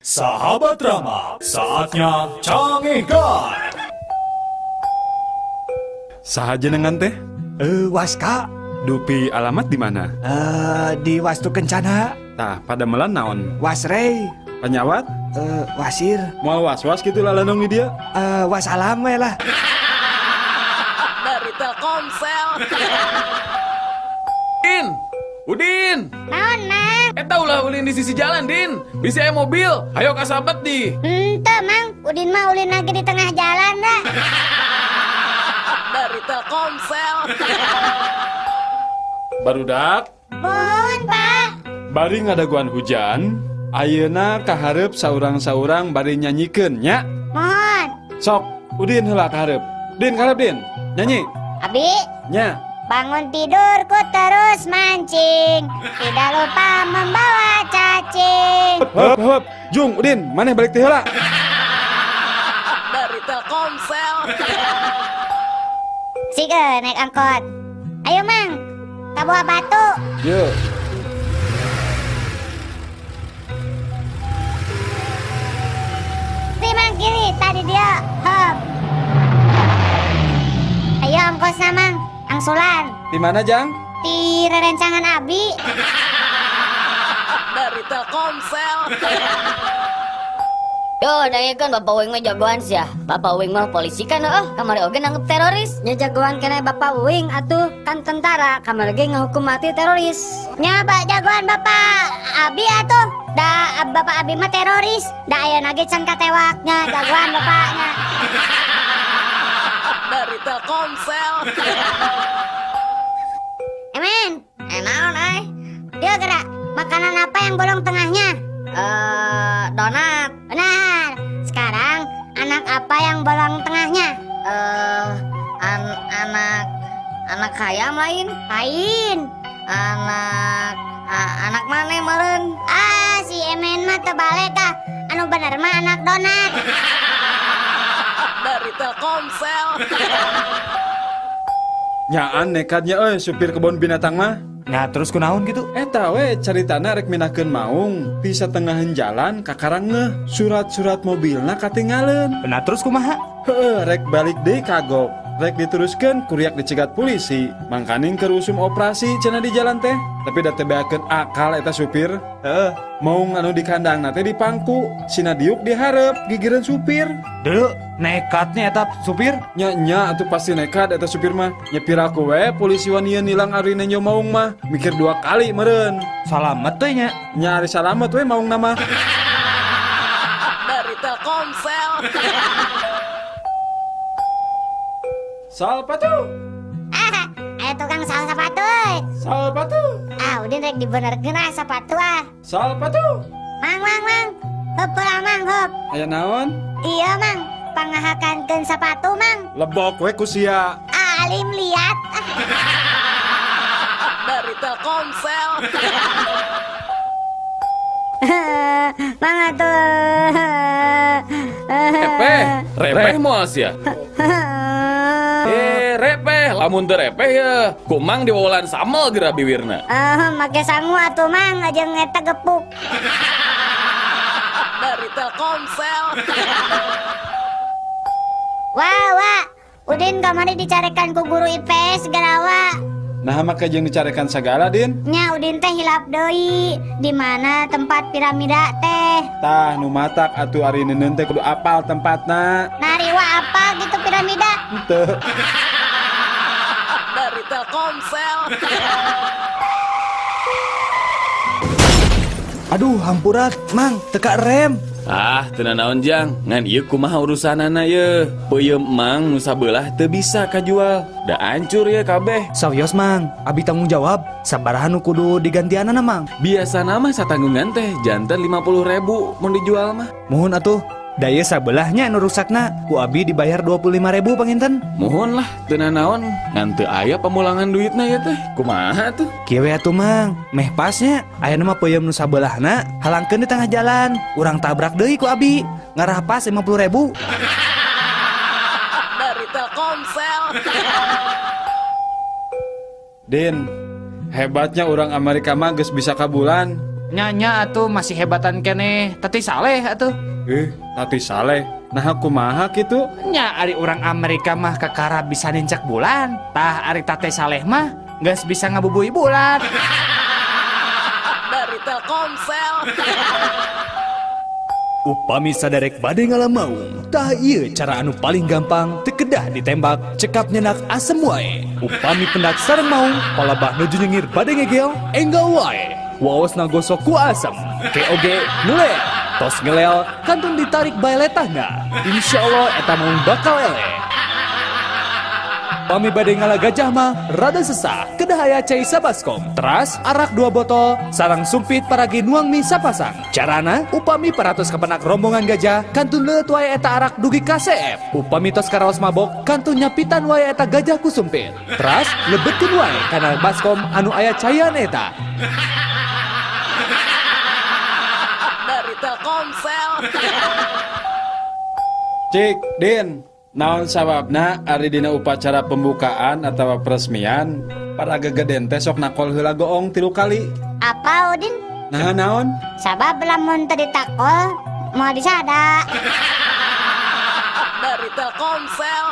Sahabat Rama, saatnya Cangehgar. Saha jenengan teh? Eh, Waska. Dupi alamat di mana? Eh, di Wastu Kencana. Tah, padamelan naon? Wasrey. Panyawat? Eh, wasir. Moal was-was gitu lalenong di dia? Eh, wasalam we lah. Dari Telkomsel. Din, Udin. Naon, Mang? Eta ulah ulin di sisi jalan, Din. Bisi aya mobil. Ayo kasabet di. Henteu, Mang. Udin mah ulin lagi di tengah jalan dah. Dari Telkomsel. Barudak, Mohon, Pak. bari ngadaguan hujan, ayeuna kaharep saurang-saurang bari nyanyikeun nya. Mohon. Sok, Udin heula kaharep. Din kaharep Din. Nyanyi. Abi, Nya. Bangun tidurku terus mancing. Tidak lupa membawa cacing. Heup, heup. Jung, Udin, maneh balik teh heula. Dari Telkomsel. Sik naik angkot. Ayo, Mang. Ka Buah Batu. Yeuh. Kiri, Mang, kiri. Tadi dia. Hop. Ayo ongkosna, Mang. Angsulan. Di mana, Jang? Di rerencangan Abi. Dari Telkomsel. Yo, kan Bapak Wing mah jagoan sih ya. Bapak Wing mah polisi kan heeh, kamari oge nanggep teroris. Nya jagoan kena Bapak Wing atuh kan tentara, kamari ge ngahukum mati teroris. Nya Pak jagoan Bapak Abi atuh. Da Bapak Abi mah teroris. Da ayeuna ge can katewaknya jagoan bapaknya. Dari Telkomsel. Emen, Naon euy? Dia gerak. Makanan apa yang bolong tengahnya? Eh, donat. Benar. Sekarang anak apa yang bolong tengahnya? Eh, an anak anak hayam lain. Lain. Anak anak mana meureun? Ah, si Emen mah terbalik ah. Anu bener mah anak donat. Dari Telkomsel. Nyaan nekatnya euy supir kebun binatang mah. Nah, terus kunaon gitu? Eta we caritana rek mindahkeun maung di satengahan jalan kakarang ngeh surat-surat mobilna katinggaleun. Nah, terus kumaha? Heeh, rek balik deui kagok. Rek diteruskeun kuriak dicegat polisi. Mangkaning keur usum operasi cenah di jalan teh. Tapi da teu beakeun akal eta supir. Heeh. Maung anu di kandang teh dipangku, sina diuk dihareup gigireun supir. Dulu nekatnya eta supir. Nya nya atuh pasti nekat eta supir mah. Nya piraku we polisi wanian nilang ari nenjo maung mah. Mikir dua kali meureun. Salamet teh nya. Nya ari salamet we maung nama. Dari Telkomsel. Salpatu, Ah, ayo tukang sal sepatu. Euy. salpatu, Ah, Udin rek dibenerkeun ah sepatu ah. salpatu. Mang, mang, mang. Hup pulang, Mang, hup. Aya naon? Iya, Mang. Pangahakankeun sepatu, Mang. Lebok we ku sia. Alim liat. Dari Telkomsel. Mang atuh. Repeh, repeh moal sia. Eh, repeh, lamun teu repeh ya. Kumang diwawalan samel geura biwirna. Eh, make sangu atuh, Mang, jeung eta gepuk. Dari Telkomsel. Wah, wah. Udin kamari dicarekan ku guru IPS gerawa. Nah make jeung dicarekan sagala Din. Nya Udin teh hilap deui. Di mana tempat piramida teh? Tah nu matak atuh ari neuneun teh kudu apal tempatna. Nariwa apa gitu piramida? Henteu. Dari Telkomsel. Aduh, hampura, Mang, teka rem. Ah, teu nanaon Jang. Ngan ieu kumaha urusanana ye? Peuyeum Mang nu sabelah teu bisa kajual. Da hancur ye kabeh. Sawios, Mang, abi tanggung jawab. Sabaraha nu kudu digantianana, Mang? Biasana mah satanggungan teh janten 50.000 mun dijual mah. Muhun atuh. Da ieu sabelahnya nu rusakna, ku abi dibayar 25.000 panginten. Muhun lah, teu nanaon. Ngan teu aya pamulangan duitna ya teh. Kumaha tuh? Kieu we atuh, Mang. Meh pasnya ayeuna mah peuyeum nu sabelahna halangkeun di tengah jalan. Urang tabrak deui ku abi. Ngarah pas 50.000. Dari Telkomsel. Din, hebatnya orang Amerika mah geus bisa ka bulan. Nya nya atuh masih hebatan keneh Tati Saleh atuh. Tati Saleh. Nah kumaha kitu? Nya ari urang Amerika mah kakara bisa nincak bulan. Tah ari Tati Saleh mah geus bisa ngabubui bulan. Dari Telkomsel. Upami saderek bade ngalamaung, tah ieu cara anu paling gampang, teu kedah ditembak, cekap nyenak asem wae. Upami pendak sareng maung, palabah nuju nyengir bade ngegel, enggal wae. Waosna gosok ku asem, keoge ngelel. Tos ngelel, kantun ditarik bae letahna. Insya Allah eta maung bakal eleh. Pami bade ngala gajah mah rada sesah, kedah aya cai sabaskom, teras arak 2 botol, sareng sumpit paragi nuang mie sapasang. Carana upami paratos kapenak rombongan gajah, kantun leueut wae eta arak dugi ka seep. Upami tos karaos mabok, kantun nyapitan wae eta gajah ku sumpit, teras lebetkeun wae kana baskom anu aya caian eta. Dari Telkomsel. Cik, Din, naon sababna ari dina upacara pembukaan atau peresmian para gegeden teh sok nakol heula goong 3 kali? Apa Udin? Nah, naon? Sabab lamun teu ditakol moal disada. Dari Telkomsel.